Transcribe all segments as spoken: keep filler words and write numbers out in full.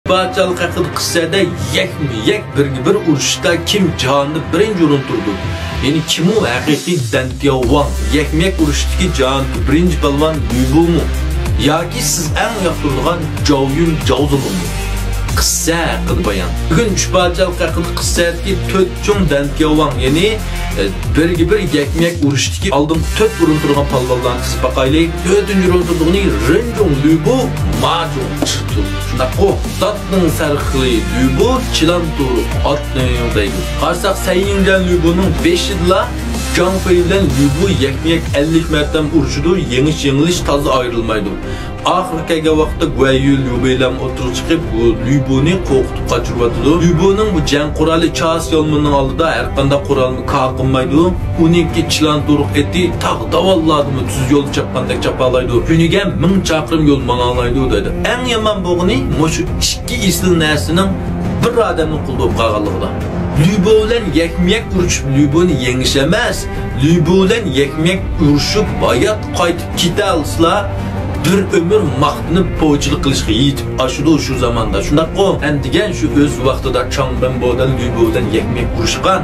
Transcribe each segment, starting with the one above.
پاچالىق ھەققىدە قىسسەدە يەكمۇ يەك بىرگە بىر ئۇرۇشتا كىم جاھاندا بىرىنچى ئورۇن تۇرىدۇ؟ يەنى كىمۇ ھەقىقىي دەن تياۋ ۋاڭ؟ يەكمۇ يەك ئۇرۇشتىكى جاھاندىكى بىرىنچى پالۋان لۈ بۇمۇ؟ ياكى سىز ئەڭ ياقتۇرىدىغان جاۋ يۈن جاۋ زۇلۇڭمۇ؟ قىسسە ھەققىدە بايان. بۈگۈن ئۈچ پاچالىق ھەققىدە قىسسەدىكى تۆت چوڭ دەن تياۋ ۋاڭ، يەنى، ئە، بىرگە بىر يەكمۇ يەك ئۇرۇشتىكى ئالدىنقى تۆت ئورۇن تۇرغان پالۋانلارنى تىزىپ باقايلى. تۆتىنچى ئورۇن تۇرىدىغىنى رېن جۇڭ لۈ بۇ، ما جۇڭ چىرتۇ. شۇنداققۇ؟ داتنىڭ سەرخىلى لۈ بۇ، چىلان تۇرۇق ئاتنىڭ دەيدۇ. قارىساق، سەن يىڭجيەن لۈ بۇنىڭ بېشىدىلا جاڭ فېي بىلەن لۈ بۇ يەكمۇ يەك ئەللىك مەرتەم ئۇرۇشىدۇ، يېڭىش يېڭىلىش تازا ئايرىلمايدۇ. ئاخىرى كەلگەن ۋاقىتتا گۇەييۈ ليۇ بېيلام ئوتتۇرىغا چىقىپ، بۇ ليۇ بۇنى قورقۇتۇپ قاچۇرۇۋاتىدۇ. ليۇ بۇنىڭ بۇ جەڭ قورالى چاس يالمىنىڭ ئالدىدا ھەرقانداق قورالمۇ كار قىلمايدۇ. ئۇنىڭكى چىلان تۇرۇق ئېتى تاغ داۋانلاردىمۇ تۈز يولدا چاپقاندەك چاپالايدۇ. كۈنىگە مىڭ چاقىرىم يول ماڭالايدۇ دەيدۇ. ئەڭ يامان بولغىنى مۇشۇ ئىككى ئېسىل نەرسىنىڭ بىر ئادەمنىڭ قولىدا بولۇپ قالغانلىقىدا. ليۇ بۇ بىلەن يەكمۇ يەك ئۇرۇشۇپ ليۇ بۇنى يېڭىش ئەمەس، ليۇ بۇ بىلەن يەكمۇ يەك ئۇرۇشۇپ ھايات قايتىپ كېتەلىسىلا، بىر ئۆمۈر ماختىنىپ پوچىلىق قىلىشقا يېتىپ ئاشىدۇ شۇ زاماندا. شۇنداققۇ؟ ھەم دېگەن شۇ ئۆز ۋاقتىدا چاڭ بەنبو بىلەن ليۇ بۇ بىلەن يەكمۇ يەك ئۇرۇشقان.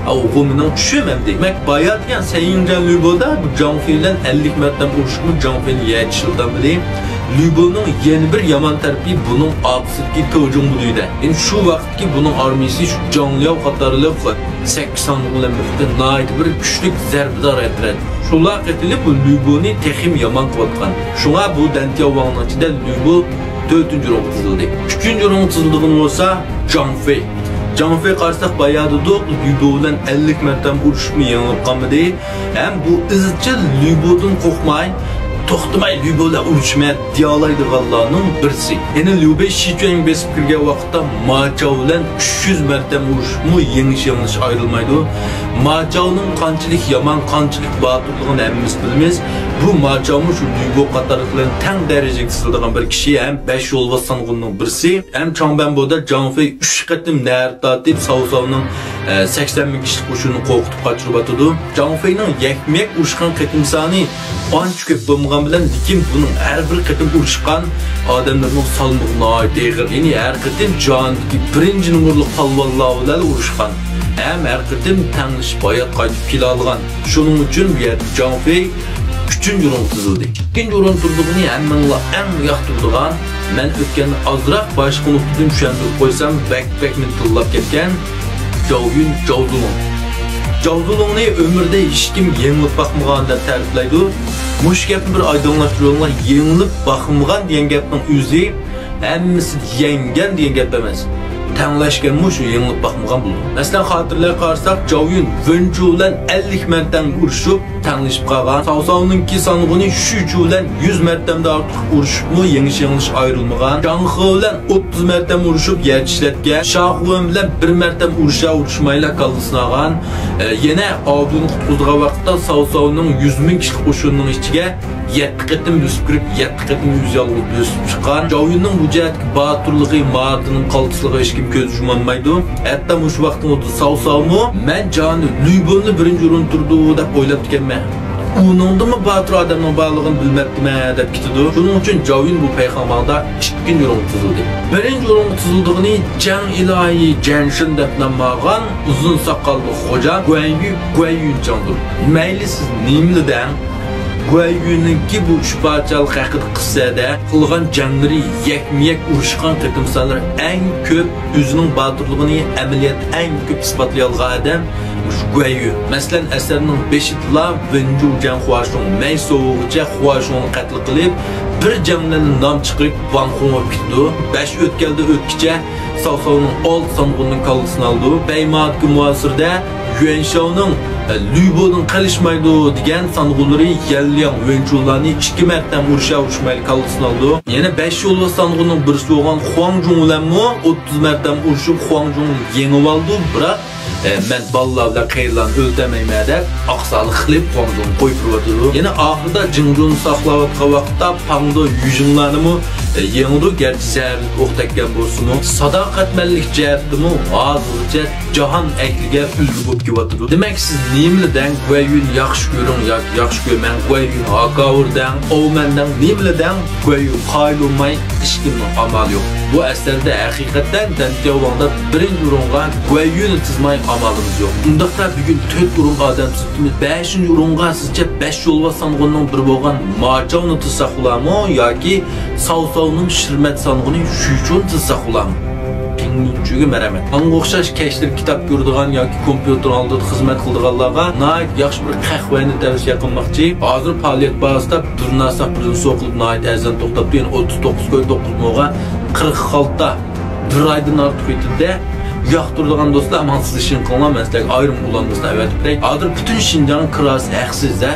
ئاۋۇ مېنىڭ چۈشۈم ئەمدى. دېمەك، بايا دېگەن سەن يىڭجيەن ليۇ بۇدا بۇ جاڭ فېي بىلەن ئەللىك مەرتەم ئۇرۇشۇپمۇ جاڭ فېينى يەتىشىلدام بىلەي. ليۇ بۇنىڭ يەنە بىر يامان تەرىپى بۇنىڭ ئاپىسىدىكى تېۋ جۇڭ بۇدۇيدە. يەنى شۇ ۋاقىتتىكى بۇنىڭ ئارمىيىسى شۇ جاڭ لياۋ قاتارلىق سەككىز سانلىق بىلەن بىرلىكتە ناھايىتى بىر كۈچلۈك زەربىدار ئەترەت. شۇلار قېتىلىپ بۇ ليۇ بۇنى تېخىمۇ يامان قىلىۋاتقان. شۇڭا بۇ دەن تياۋ ۋاڭنىڭ ئىچىدە ليۇ بۇ تۆتىنچى ئورۇنغا تىزىلدى. ئۈچىنچى ئورۇنغا تىزىلىدىغىنى بولسا جاڭ فېي. جاڭ فېي قارىساق بايا دېدۇق، ليۇ بۇ بىلەن ئەللىك مەرتەم ئۇرۇشۇپمۇ يېڭىلىپ قالمىدى. ھەم بۇ ئىزچىل ليۇ بۇدىن قورقماي، توختىماي ليۇ بۇ بىلەن ئۇرۇشىمەن دېيەلەيدىغانلارنىڭ بىرسى. يەنە ليۇ بېي شى چۈەنگە بېسىپ كىرگەن ۋاقىتتا ما چاۋ بىلەن ئۈچ يۈز مەرتەم ئۇرۇشۇپمۇ يېڭىش يېڭىلىش ئايرىلمايدۇ. ما چاۋنىڭ قانچىلىك يامان، قانچىلىك باتۇرلۇقىنى ھەممىمىز بىلىمىز. بۇ ما چاۋمۇ شۇ ليۇ بۇ قاتارلىقلار بىلەن تەڭ دەرىجىگە تىزىلىدىغان بىر كىشى ھەم بەش يولۋاس سانغۇننىڭ بىرسى. ھەم چاڭ بەنبودا جاڭ فېي ئۈچ قېتىم نەرە تارتىپ، ساۋ ساۋنىڭ، ئە، سەكسەن مىڭ كىشىلىك قوشۇنىنى قورقۇتۇپ قاچۇرۇۋاتىدۇ. جاڭ فېينىڭ يەكمۇ يەك ئۇرۇشقان قېتىم سانى ئانچە كۆپ بولمىغان بىلەن، لېكىن بۇنىڭ ھەر بىر قېتىم ئۇرۇشقان ئادەملىرىنىڭ سالمىقى ناھايىتى ئېغىر. يەنى ھەر قېتىم جاھاندىكى بىرىنچى نومۇرلۇق پالۋانلار بىلەن ئۇرۇشقان ھەم ھەر قېتىم تەڭلىشىپ ھايات قايتىپ كېلەلىگەن. شۇنىڭ ئۈچۈن بۇ يەردە جاڭ فېي ئۈچىنچى ئورۇنغا تىزىلدى. ئىككىنچى ئورۇندا تۇرىدىغىنى ھەممىڭلار ئەڭ ياقتۇرىدىغان، مەن ئۆتكەندە ئازراق باشقا نۇقتىدىن چۈشەندۈرۈپ قويسام، بەك بەك مىنتىللاپ كەتكەن جاۋيۈن جاۋزۇلۇڭ. جاۋزۇلۇڭنى ئۆمرىدە ھېچكىم يېڭىلىپ باقمىغان دەپ تەرىپلەيدۇ. مۇشۇ گەپنى بىر ئايدىڭلاشتۇرۇڭلار، يېڭىلىپ باقمىغان دېگەن گەپنىڭ ئۆزى ھەممىسىنى يەڭگەن دېگەن گەپ ئەمەس. تەڭلەشكەنمۇ شۇ يېڭىلىپ باقمىغان بولىدۇ. مەسىلەن، خاتىرىلەرگە قارىساق، جاۋيۈن ۋېنچۇ بىلەن ئەللىك مەرتەم ئۇرۇشۇپ، تەڭلىشىپ قالغان. ساۋساۋنىڭكى سانغۇنى شۈچۇ بىلەن يۈز مەرتەمدىن ئارتۇق ئۇرۇشۇپمۇ يېڭىش يېڭىلىش ئايرىلمىغان. جاڭخې بىلەن ئوتتۇز مەرتەم ئۇرۇشۇپ يەر چىشلەتكەن. شاخۇەن بىلەن بىر مەرتەم ئۇرۇشا ئۇرۇشمايلا كاللا سىناغان. ئە، يەنە ئابۇنى قۇتقۇزىدىغان ۋاقىتتا ساۋساۋنىڭ يۈز مىڭ كىشىلىك قوشۇنىنىڭ ئىچىگە يەتتە قېتىم بۆسۈپ كىرىپ، يەتتە قېتىم ئۆزى يالغۇز بۆسۈپ چىققان. جاۋيۈننىڭ بۇ جەھەتتىكى باتۇرلۇقى، ماھارىتىنىڭ قالتىسلىقىغا ھېچكىم كۆز يۇمالمايدۇ. ھەتتا مۇشۇ ۋاقىتنىڭ ئۆزىدە ساۋساۋمۇ، مەن جاھاندا لۈي بۇنلا بىرىنچى ئورۇندا تۇرىدۇ دەپ ئويلاپتىكەنمەن. ئۇنىڭدىنمۇ باتۇر ئادەمنىڭ بارلىقىنى بىلمەپتىمەن دەپ كېتىدۇ. شۇنىڭ ئۈچۈن جاۋيۈن بۇ پەيخانماڭدا ئىككىنچى ئورۇنغا تىزىلدى. بىرىنچى ئورۇنغا تىزىلىدىغىنى جەڭ ئىلاھى جەنشىن دەپ نام ئالغان ئۇزۇن ساقاللىق خوجا گۇەنيۈ گۇەنيۈنچاڭدۇر. مەيلى سىز نېمىلا دەڭ، گۇەنيۈنىڭكى بۇ ئۈچ پادىشاھلىق ھەققىدە قىسسەدە قىلغان جەڭلىرى، يەكمۇ يەك ئۇرۇشقان قېتىم سانلىرى ئەڭ كۆپ، ئۆزىنىڭ باتۇرلۇقىنى ئەمەلىيەتتە ئەڭ كۆپ ئىسپاتلىيالىغان ئادەم مۇشۇ گۇەنيۈ. مەسىلەن، ئەسەرنىڭ بېشىدىلا ۋېنجۇجيەن خۇاشۇڭ، مەي سوۋۇغىچە خۇاشۇڭنى قەتل قىلىپ، بىر جەڭ بىلەن نام چىقىرىپ، ۋاڭ خۇڭ بولۇپ كېتىدۇ. بەش ئۆتكەلدە ئۆتكىچە ساۋساۋنىڭ ئالتە سانغۇننىڭ كاللىسىنى ئالىدۇ. بەيمادىكى مۇھاسىرىدە يۈەنشاۋنىڭ، ئە، لۈيبۇدىن قېلىشمايدۇ دېگەن سانغۇلىرى يەنلياڭ ۋېنچۇلارنى ئىككى مەرتەم ئۇرۇشا ئۇرۇشمايلى كاللىسىنى ئالىدۇ. يەنە بەش يولۋاس سانغۇننىڭ بىرسى بولغان خۇاڭجۇڭ بىلەنمۇ ئوتتۇز مەرتەم ئۇرۇشۇپ، خۇاڭجۇڭنى يېڭىۋالىدۇ. بىراق، ئە، مەن بالىلار بىلەن قېرىلارنى ئۆلتۈرمەيمەن دەپ، ئاقساقلىق قىلىپ خۇاڭجۇڭنى قويۇپ بېرىۋاتىدۇ. يەنە ئاخىرىدا جىڭجۇنى ساقلاۋاتقان ۋاقىتتا پاڭدو يۈجىڭلارنىمۇ يېڭىدۇ، گەرچە زەھەرلىك ئوق تەگكەن بولسىمۇ، ساداقەتمەنلىك جەھەتتىمۇ ھازىرغىچە جاھان ئەھلىگە ئۈلگە بولۇپ كېلىۋاتىدۇ. دېمەك، سىز نېمىلا دەڭ، گۇەييۈنى ياخشى كۆرۈڭ ياكى ياخشى كۆرمەڭ، گۇەييۈن ھاكاۋۇر دەڭ، ئوۋمەن دەڭ، نېمىلا دەڭ، گۇەييۈن قايىل بولماي ھېچكىمنىڭ ئامالى يوق. بۇ ئەسەردە ھەقىقەتەن دەنتياۋ ۋاڭدا بىرىنچى ئورۇنغا گۇەييۈنى تىزماي ئامالىمىز يوق. ئۇنداقتا بۈگۈن تۆت ئورۇنغا ئادەم تىزىپتىمىز، بەشىنچى ئورۇنغا سىزچە بەش يولۋاس سانغۇننىڭ بىرى بولغان ماچاۋنى تىزساق بولامۇ ياكى ساۋساۋنىڭ شىرمەت سانغۇنى شۈيچۇنى تىزساق بولامۇ؟ پىڭمىنچۈگە مەرھەمەت. ماڭا ئوخشاش كەچلىرى كىتاب كۆرىدىغان ياكى كومپيۇتېر ئالدىدا خىزمەت قىلىدىغانلارغا ناھايىتى ياخشى بىر قەھۋەنى تەۋسىيە قىلماقچى. ھازىر پائالىيەت بازىسىدا بىر ناساق بىر سوقۇلۇپ ناھايىتى ئەرزان توختاپتۇ. يەنى ئوتتۇز توققۇز كوي توققۇز موغا قىرىق خالتا. بىر ئايدىن ئارتۇق ئۆتىدۇ. ياقتۇرىدىغان دوستلار ماڭا سىزىشىڭ قىلىڭلار، مەن سىلەرگە ئايرىم ئۇلانمىسىنى ئەۋەتىپ بېرەي. ھازىر پۈتۈن شىنجاڭ كىراسى ھەقسىز ھە.